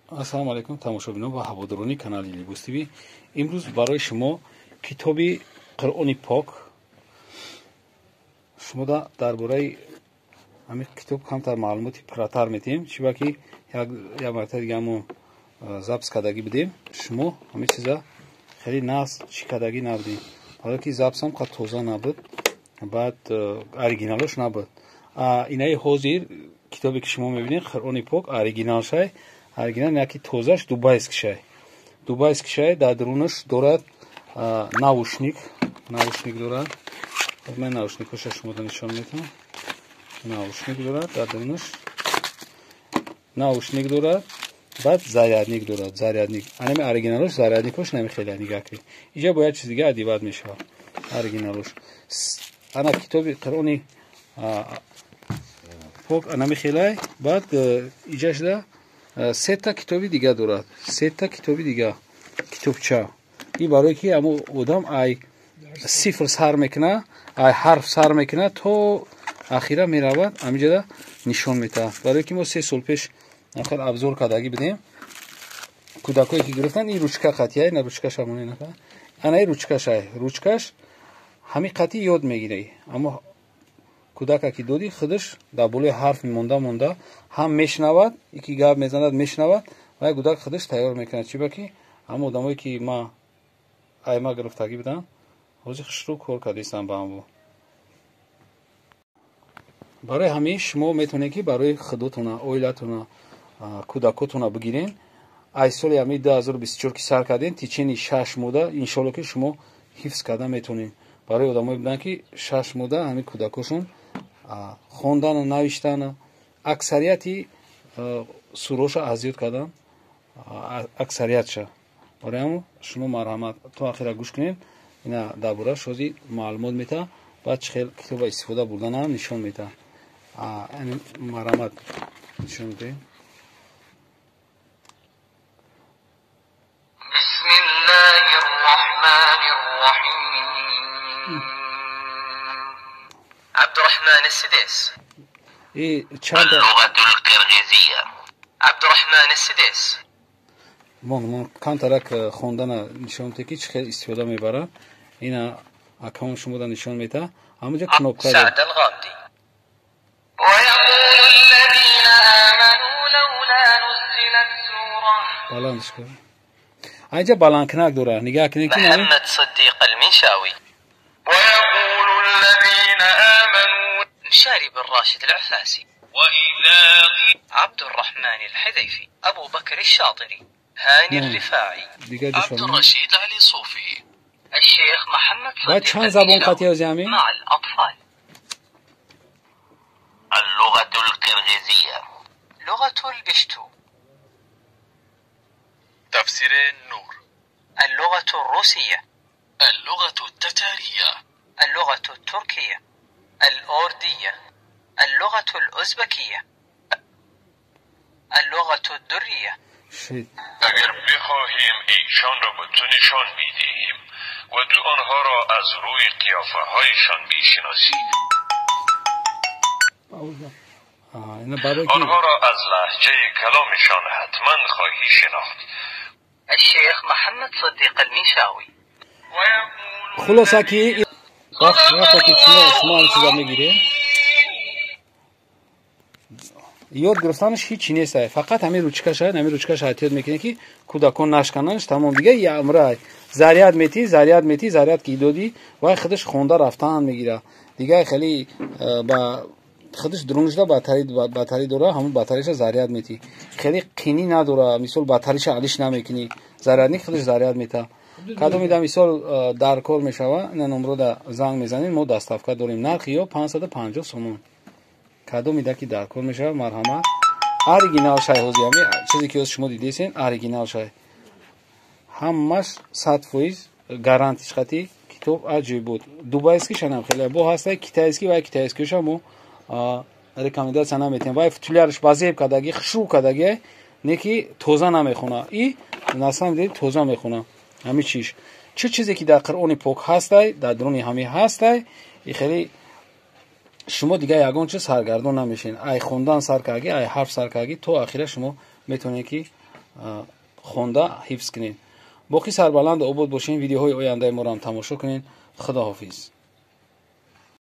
Ассалому алайкум тамошобинон ва ҳаводорони канали Либос ТВ. Имрӯз барои шумо китоби Қуръони Пок. Шумо дар бораи ҳамин китоб камтар маълумоти пурратар метиҳем, чӣ ки як маротиба дига мо запис кардагӣ будем. Шумо ҳамин чиза хеле нағз чӣ кардагӣ набудем, барое ки записам қад тоза набуд, баъд оригиналош набуд. Инаи ҳозир китобе ки шумо мебинед, Қуръони Пок оригиналшай. Оригинал яки тозаш дубайскишай. Дубайскишай дар дарунаш дорад наушник, наушник дорад. Ман наушникоша шумода нишон медиҳам. Наушник дорад дар дарунаш, наушник дорад, баъд зарядник дорад, зарядник. Анами оригиналош зарядникош намехеле нигоҳ кунед. Инҷа бояд чиз дига адиват мешавад. Оригиналош. Ана китоби Қуръони Пок анамихелай, баъд иҷашда сета китоби дига дорад, сета китоби дига, китобча. И барое ки амо одам ай сифр сар мекуна, ай ҳарф сар мекуна то ахира меравад, ҳаминҷода нишон метаҳад. Барое ки мо 3 сол пеш хел обзор кардагӣ будем, кӯдакое ки гирифтанд, ин ручка қатия, ина ручкаш ҳамон, ана ин ручкашай, ручкаш ҳамин қатӣ ёд мегирӣ. Аммо кӯдака ки додӣ, худаш дар болои ҳарф монда монда ҳам мешунавад, ики гап мезанад мешунавад, ва кӯдак худаш тайёр мекунад. Чӣ ба ки ҳама одамое ки ма айма гирифтагӣ буданд, ҳозир хушрӯ кор кардистанд ба ҳамво. Барои ҳамин шумо метавонед ки барои худотона, оилатона, кӯдакотона бигирен. Ай соли ҳамин 2024 ки сар кардем, течени 6 моҳда иншоалло ки шумо ҳифз карда метавонед. Барои одамое буданд ки 6 моҳда ҳамин кӯдакошон хондану навиштану аксарияти суроша аз ёд кардан, аксариятша. Барои ҳамон шумо марҳамат то ахира гӯш кунед. Ина дар борааш ҳозир маълумот метаҳад, баъд чӣ хел китоба истифода бурданам нишон метаҳад. Марҳамат нишон медиҳем. عبد الرحمن السديس. اللغة القرغيزية. عبد الرحمن السديس. мон камтарак хондана нишон медиҳад ки чӣ хел истифода мебарад. Ина аккаунт шумода нишон медиҳад. Ҳамонҷо кнопка سعد الغامدي. ويقول الذين آمنوا لولا نزلت سورة. баландш кун. Инҷа баландкунак дорад. Нигоҳ кунед ки محمد صديق المنشاوي. ويقول الذين آمنوا مشاري بن راشد العفاسي. وإذا عبد الرحمن الحذيفي. أبو بكر الشاطري. هاني الرفاعي. عبد الرشيد علي صوفي. الشيخ محمد بعد صديق چند زبان قطعی المنشاوي مع الأطفال. اللغة القرغيزية. لغة البشتو. تفسير النور. اللغة الروسية. اللغة التتارية. اللغة التركية. الأوردية. اللغة الأوزبكية. اللغة الدرية. اگر بخواهیم ایشان را به تو نشان میدهیم و تو آنها را از روی قیافه هایشان میشناسی. آنها را از لهجه کلامشان حتما خواهی شناخت. الشيخ محمد صديق المنشاوي. خلاصه که وقتی که شما هم چیزا میگیرید ёд гирифтанаш ҳичи нест, фақат ҳамин ручкаша, ҳамин ручкаша эҳтиёт мекунед ки кӯдакон нашкананш, тамом. Дига ямра заряд метӣ, заряд метӣ, заряд ки додӣ, вай худаш хонда рафтан мегирад. Дига хеле ба худаш дурунашда батари дора, ҳамон батариша заряд метӣ. Хеле қинӣ надора, мисол батариша алиш намекунӣ, зарядник худаш заряд метаҳад. Кадомида мисол дар кор мешава, ина номрода занг мезанед, мо доставка дорем. Нархи ё 550 сомон. Кадомида ки дар кор мешава, марҳамат. Оригинал шай ҳозир ҳами чизе ки ҳозир шумо дидесен, оригинал шай. Ҳамаш 100% гарантиш қати китоб аҷоиб буд. Дубайский шанам хеле бо ҳастай, китайский ва китайскиша мо рекомендация наметиҳем. Вай футулярш ба зеб кардагӣ, хушрӯ кардагӣ, не ки тоза намехона. И на самом деле тоза мехона. Ҳами чиш. Чӣ чизе ки дар Қуръони Пок ҳастай, дар даруни ҳами ҳастай, и хеле шумо дига ягон чиз саргардон намешед. Ай хондан сар кардагӣ, ай ҳарф сар кардагӣ, то ахира шумо метавонед ки Хонда ҳифз кунед. Боқӣ сарбаланду обод бошед. Видеоҳои ояндаи моро ҳам тамошо кунед. Худоҳофиз.